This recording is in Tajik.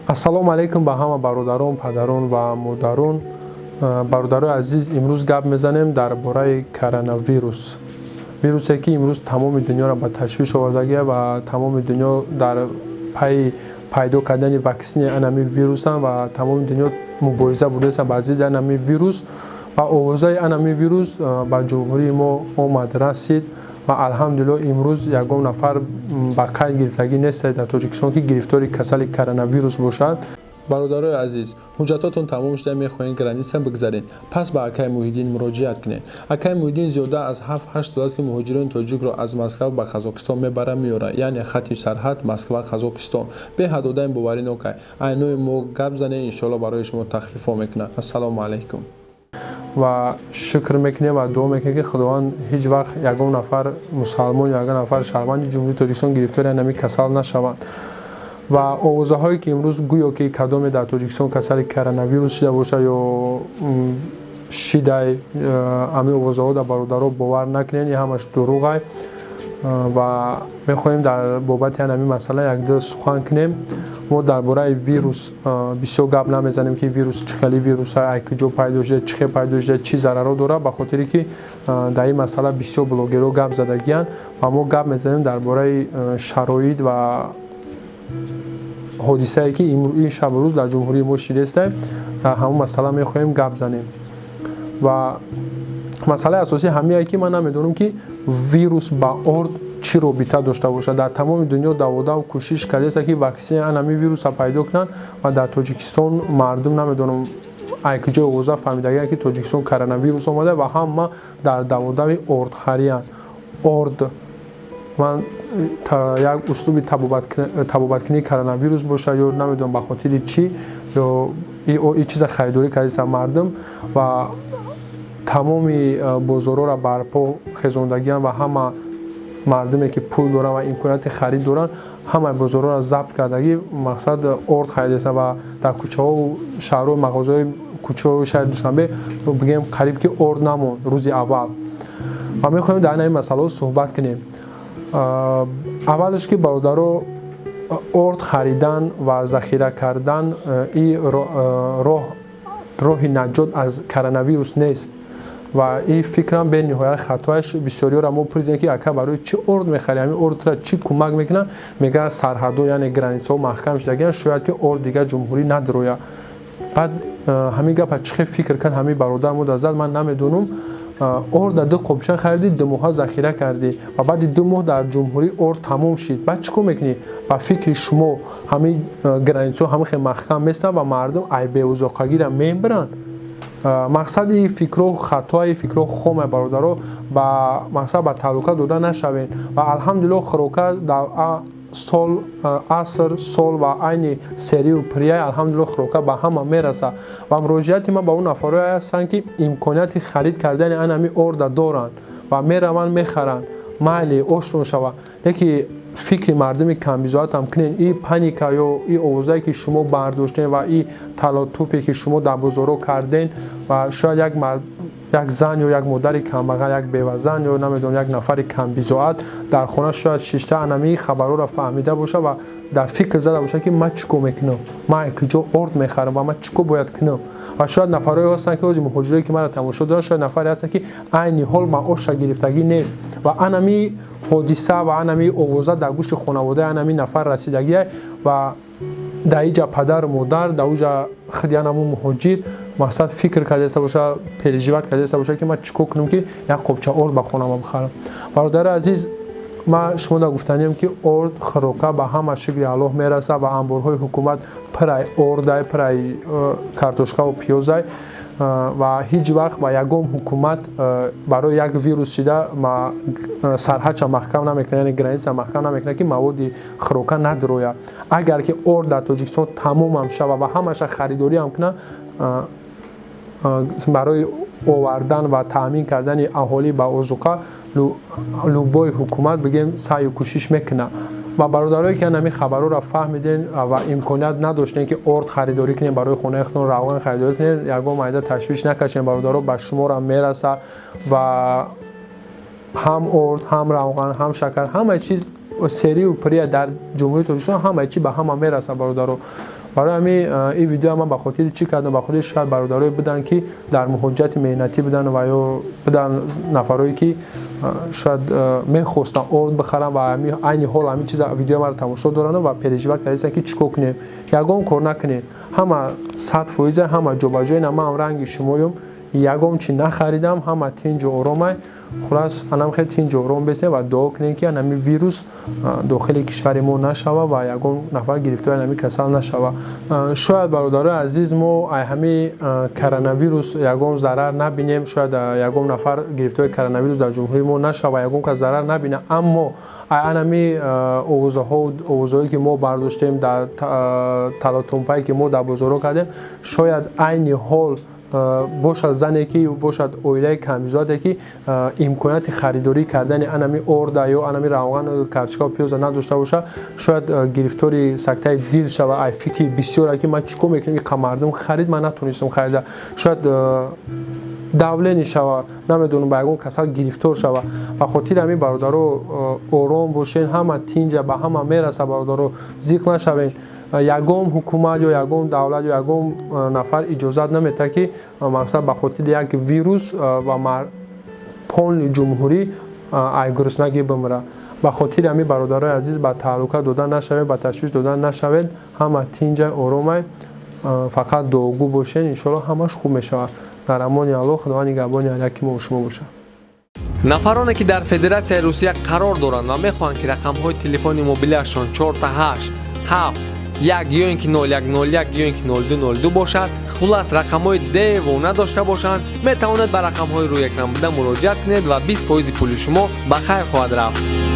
Ассалому алайкум ба ҳама бародарон, падарон ва модарон. Бародарои азиз, имрӯз гап мезанем дар бораи коронавирус, вирусе ки имрӯз тамоми дунёро ба ташвиш овардагия ва тамоми дунё дар пайи пайдо кардани ваксинаи анами вирусанд ва тамоми дунё мубориза бурдааст ба зидди анами вирус. Ва овозаи анами вирус ба ҷумҳурии мо омад, расид ва, алҳамдулилло, имрӯз ягон нафар ба қайд гирифтагӣ нестад дар Тоҷикистон, ки гирифтори касали коронавирус бошад. Бародарои азиз, ҳуҷҷатотон тамом шуда, мехоҳед граница бигзаред, пас ба акаи Муҳиддин муроҷиат кунед. Акаи Муҳиддин зиёда аз 7-8 сол аст, ки муҳоҷирони тоҷикро аз Москва ба Қазоқистон мебара, меорад, яъне хати сарҳад Москва, Қазоқистон. Беҳад одами боваринокай. Айнои мо гап занед, иншоалло, барои шумо тахфифҳо мекунад. Ассалому алайкум. Ва шукр мекунем ва дуо мекунем, ки Худованд ҳеҷ вақт ягон нафар мусалмон ё ягон нафар шаҳрванди Ҷумҳурии Тоҷикистон гирифтори ҳамин касал нашаванд. Ва овозаҳое, ки имрӯз гӯё ки кадоме дар Тоҷикистон касали коронавирус шида бошад ё шидай, ҳамин овозаҳо дар, бародаро, бовар накунед, ин ҳамаш дурӯғай. Ва мехоҳем дар бобати ҳамин масъала якду сухан кунем. Мо дар бораи вирус бисёр гап намезанем, ки вирус чӣ хели вирус, ай куҷо пайдо шуда, чӣ хел пайдо шуда, чӣ зараро дорад, ба хотире ки дар ин масъала бисёр блогерҳо гап задагиянд. Ва мо гап мезанем дар бораи шароит ва ҳодисае, ки ин шабу рӯз дар ҷумҳурии мо шидеста. Дар ҳамон масъала мехоҳем гап занем. Ва масъалаи асосӣ ҳамие, ки ман намедонам, ки вирус ба орд чӣ робита дошта бошад. Дар тамоми дунё даводав кӯшиш кардааст, ки ваксина анами вируса пайдо кунанд ва дар Тоҷикистон мардум, намедонам, ай куҷои овоза фаҳмидагианд, ки Тоҷикистон коронавирус омада ва ҳама дар даводави ордхариянд. Орд ман як услуби табобаткунии коронавирус бошад ё намедонам ба хотири чӣ ё ин чиза харидорӣ кардааст мардум ва тамоми бозорҳоро барпо хезондагианд. Ва ҳама мардуме, ки пул доранд ва имконияти харид доранд, ҳамаи бозорҳоро забт кардагӣ, мақсад орд харидастанд. Ва дар кӯчаҳову шаҳрҳо, мағозаҳои кӯчаҳои шаҳри Душанбе, бигӯем, қариб ки орд намонд рӯзи аввал. Ва мехоҳем дар ин масъалаҳо суҳбат кунем. Аввалш, ки, бародаро, орд харидан ва захира кардан и роҳ роҳи наҷот аз коронавирус нест ва ин фикрам бениҳоят хатоаш. Бисёриёро мо пурсидем, ки ака, барои чӣ орд мехарӣ, ҳамин ордра чӣ кӯмак мекунад? Мегӯяд, сарҳадҳо, яъне границаҳо маҳкам шудагианд, шояд ки орд дигар ҷумҳурӣ надрояд. Баъд ҳамин гапа чӣ хел фикр кард ҳамин бародар мо зад, ман намедонам. Орда ду қопча харидӣ, 2 моҳа захира кардӣ ва баъди 2 моҳ дар ҷумҳурӣ орд тамом шид, баъд чӣ кор мекунӣ? Ба фикри шумо, ҳамин границаҳо ҳамин хел маҳкам местанд ва мардум ай беузоқагира мебаранд? Мақсади фикрҳо хатои фикрҳо хоме, бародаро, ба мақсад ба таҳлука дода нашавем. Ва, алҳамдулилло, хӯрока дар сол, аср, сол ва айни серию прияй, алҳамдулилло, хӯрока ба ҳама мерасад. Ва муроҷиати ман ба он нафарое ҳастанд, ки имконияти харид кардани ан ҳами орда доранд ва мераванд, мехаранд, майли, оштон шавад, леки фикри мардуми камбизоатам кунед. И паника ё и овозае, ки шумо бардоштем ва и талотупе, ки шумо дар бозорҳо кардем, ва шояд як зан ё як модари камбағал, як бевазан ё, намедонам, як нафари камбизоат дар хона шояд шишта анами хабарҳоро фаҳмида бошад ва дар фикр зада бошад, ки ман чӣ кор мекунам, ман куҷо орд мехарам ва ман чӣ кор бояд кунам. Ва шояд нафарое ҳастанд, ки ҳозир муҳоҷирое, ки маро тамошо доранд, шояд нафаре ҳастанд, ки айни ҳол маоша гирифтагӣ нест ва анами ҳодиса ва анами овоза дар гӯшти хонаводаи анами нафар расидагия ва дар иҷа падару модар, дар уҷа худи анаму муҳоҷир, мақсад, фикр кардаиста боша, переживать кардаиста боша, ки ман чӣ кор кунам, ки як қопча орд ба хонама бихарам. Бародари азиз, ман шумо гуфтаниям, ки орд, хӯрока ба ҳама, шукри Аллоҳ, мерасад ва анборҳои ҳукумат пирай ордай, пирай картошкаву пиёзай. Ва ҳеҷ вақт ба ягон ҳукумат барои як вирус шида сарҳадша маҳкам намекунад, яъне граница маҳкам намекунад, ки маводи хӯрока надрояд. Агар ки орд дар Тоҷикистон тамомам шавад ва ҳамаша харидориам кунад, барои овардан ва таъмин кардани аҳолӣ ба озуқа любой ҳукумат, бигем, саъю кӯшиш мекунад. Ва бародарое, ки ҳамин хабарҳоро фаҳмидем ва имконият надоштем, ки орд харидорӣ кунем барои хонаи худтон, равған харидорӣ кунем, ягон майда ташвиш накашем, бародаро, ба шуморо мерасад. Ва ҳам орд, ҳам равған, ҳам шакар, ҳамаи чиз серию прия дар Ҷумҳурии Тоҷикистон, ҳамаи чи ба ҳама мерасад, бародаро. Барои ҳамин ин видео ман ба хотири чӣ кардам? Ба хотири шояд бародарое буданд, ки дар муҳоҷирати меҳнатӣ буданд ва ё буданд нафарое, ки шояд мехостанд орд бихаранд ва айни ҳол ҳамин чиза видеои маро тамошо доранд ва переживать кардастанд, ки чӣ кор кунем. Ягон кор накунед, ҳама 100%, ҳама ҷобаҷои. Ман ҳам ранги шумоём, ягон чи нахаридам, ҳама тинҷу оромай. Хулас, анам хеле тинҷу ором бесем ва дуо кунем, ки анами вирус дохили кишвари мо нашава ва ягон нафар гирифтори анами касал нашава. Шояд, бародарои азиз, мо ай ҳами коронавирус ягон зарар набинем, шояд ягон нафар гирифтори коронавирус дар ҷумҳурии мо нашава, ягон кас зарар набина, аммо ай анами овозаҳо, овозҳое, ки мо бардоштем, дар талотумпае, ки мо дар бозорҳо кардем, шояд айни ҳол бошад зане ки бошад, оилаи камбизоате, ки имконияти харидорӣ кардани анами орда ё анами равған, картошка, пиёза надошта бошад, шояд гирифтори сактаи дил шава ай фикри бисёре, ки ман чӣ кор мекунам, иқа мардум харид, ман натонистам харида. Шояд давление шава, намедонам, ба ягон касал гирифтор шава. Ба хотири ҳамин, бародаро, ором бошед, ҳама тинҷа, ба ҳама мераса. Бародаро, зиқ нашавед. Ягон ҳукумат ё ягон давлат ё ягон нафар иҷозат наметиҳад, ки мақсад ба хотири як вирус ва полный ҷумҳурӣ ай гуруснагӣ бимирад. Ба хотири ҳамин, бародарои азиз, ба таҳлука дода нашавед, ба ташвиш дода нашавед. Ҳама тинҷа, оромай, фақат дуогӯ бошед, иншоалло, ҳамаш хуб мешавад. Дар амони Аллоҳ, Худованд нигаҳбони ҳар яки мо шумо бошад. Нафароне, ки дар Федератсияи Русия қарор доранд ва мехоҳанд, ки рақамҳои телефони мобилиашон 4 8 7 1 ё ин ки 0101 ё ин ки 0202 бошад, хулас, рақамҳои девона дошта бошанд, метавонед ба рақамҳои рӯи экран буда муроҷиат кунед ва 20 фоизи пули шумо ба хайр хоҳад рафт.